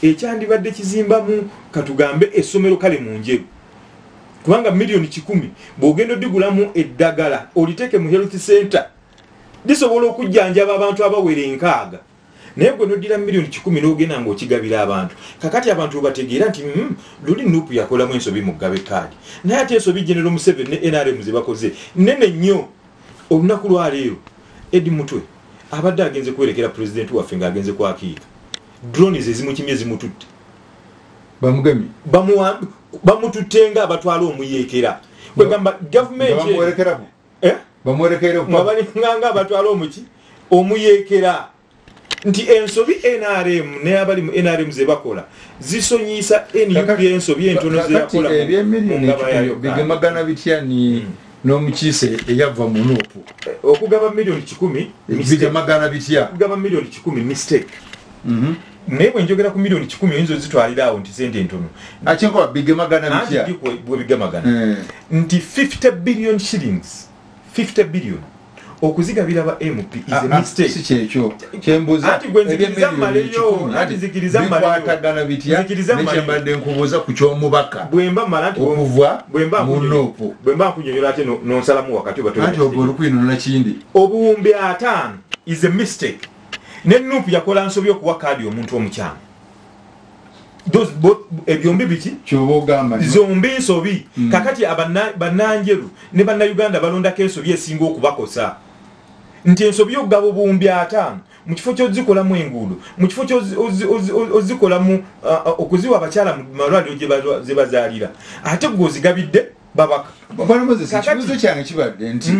Ekyandibadde kizimbamu, katugambe essomero kale mu Njeru, kubanga 100,000,000 bw'ogenda odigulamu eddagala oliteeke mu health center lisobola okujjanjaba abantu abawera 60, naye gwe noddira 100,000,000 n'ogenda ng'okigabira abantu. Kakati abantu webategeera nti luli NUP yakolamu ensobi mu kugaba ekaadi, naye ate ensobi General Museveni ne NRM ze bakoze nene nnyo. Olunaku lwaleero Eddie Mutwe abadde agenze kwerekera pulezidenti waffe ng'agenze kwakiika, drones ezimukimye zimututte. Bamugemye. Bamututte nga abatwala omuyeekera. Kwegamba gavumenti Bamuwerekerako? Eh? Bamuwerekerako? Nga balinganga abatwala omuki? Omuyeekera. Nti ensobi NRM n'abali mu NRM ze bakola zisonyiisa NUP ensobi entono ze yakola mu Eby'emiliyoni ngaba ekikumi yayo. bigemagana bitya ni n'omukiise eyava mu NUP? Okugaba 100,000,000 mistake. Bigemagana bitya? Okugaba 100,000,000 mistake. Naye bwe njogera ku 100,000,000 oyinza ozitwalira awo nti sente ntono. Akyenkoba bigemagana Anti bitya? ndi bwe bigemagana. Nti 50 billion shillings, 50 billion okuzigabira ba MP is a mistake. Si kyekyo. Kyembuuza Anti gwe nzikiriza eby'emiliyoni mmaleyo, ekikumi, anti anti nzikiriza mmaleyo. bikwatagana bitya? Nzikiriza mmaleyo. Nekyembadde nkubuuza ku ky'omubaka. Bwe mba mmala nti Okuva bwe mba mu nkunyonyola. NUP. Bwe mba nkunyonyola ate n'onsalamu wakati oba Anti toyina ogwo olukwinunula kindi. 50,000 is a mistake. Ne NUP yakola nsobi okuwa kaadi omuntu omukyamu. Those both, ebyombi biki? Kyoba ogamba nti Zombi nsobi. Kakati bannanjeru ne bannayuganda balondako ensobi esinga okubakosa. Nti ensobi y'okugaba 50,000 mu kifo ky'ozikolamu enguudo, mu kifo ozikolamu, okuziwa abakyala mu malwaliro gye bazaalira, ate gwe ozigabidde babaka. Bwana Moses, Kakati ekibuuzo kyange kibadde nti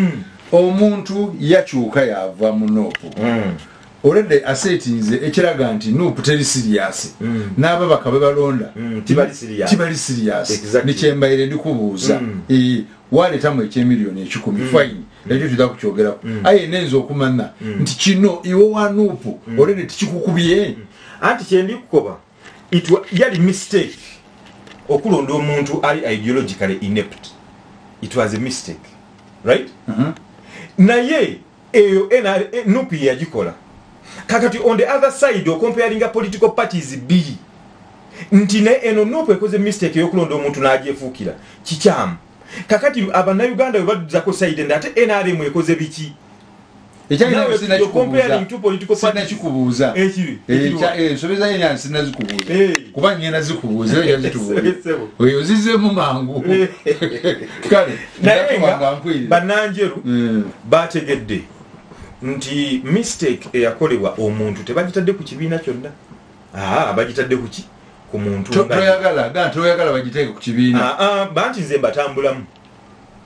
omuntu yakyuka yava mu NUP. Already asetinze ekiraga nti NUP teri serious. N'ababaka be balonda Tibali serious. Tibali serious. Nekyembaire ndikubuuza. Waleetamu eky'emiliyoni ekikumi, fine. Ekyo tujja kukyogerako. Aye nenza okumanya nti kino iwe wa NUP already tikikukubye. Anti kye ndi kukoba, yali mistake okulonda omuntu ali ideologically inept. It was a mistake. Right? Naye eyo NUP ye yagikola. Kakati on the other side okomparinga political parties bbiri nti naye eno NUP ekoze mistake ey'okulonda omuntu n'agyefuukira kikyamu. Kakati abannayuganda bwe badduzako side endala, ate NRM ekoze biki? Ekyali Now nabyo you're sinakikubuuza. comparing two political parties. Sinakikubuuza. Ekiri, ekiriwa. Ensobi za NRM sinazikubuuza. Kuba ngenda zikubuuza, era zitubuuza. Sebo. Oyo ozizeemu mangu. Kale, Naye nja nga kubanga nkwirira. bannanjeru bategedde nti mistake eyakolebwa omuntu tebagitadde ku kibiina kyonna. Bagitadde ku ki? Ku muntu nga Toyagala, ga toyagala bagiteeke ku kibiina. Banti nze mbatambulamu.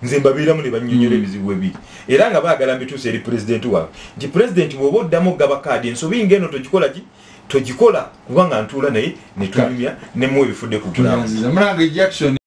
Nze mbabeeramu ne bannyonnyola ebizibu ebiri. Era nga baagala mbituuse eri pulezidenti waabwe. Nti pulezidenti bw'oba oddamu okugaba kaadi, ensobi ng'eno togikola ki? Togikola kubanga ntuula naye ne tunyumya ne muwa ebifudde ku ground. Tuyanziza. Mulange Jackson.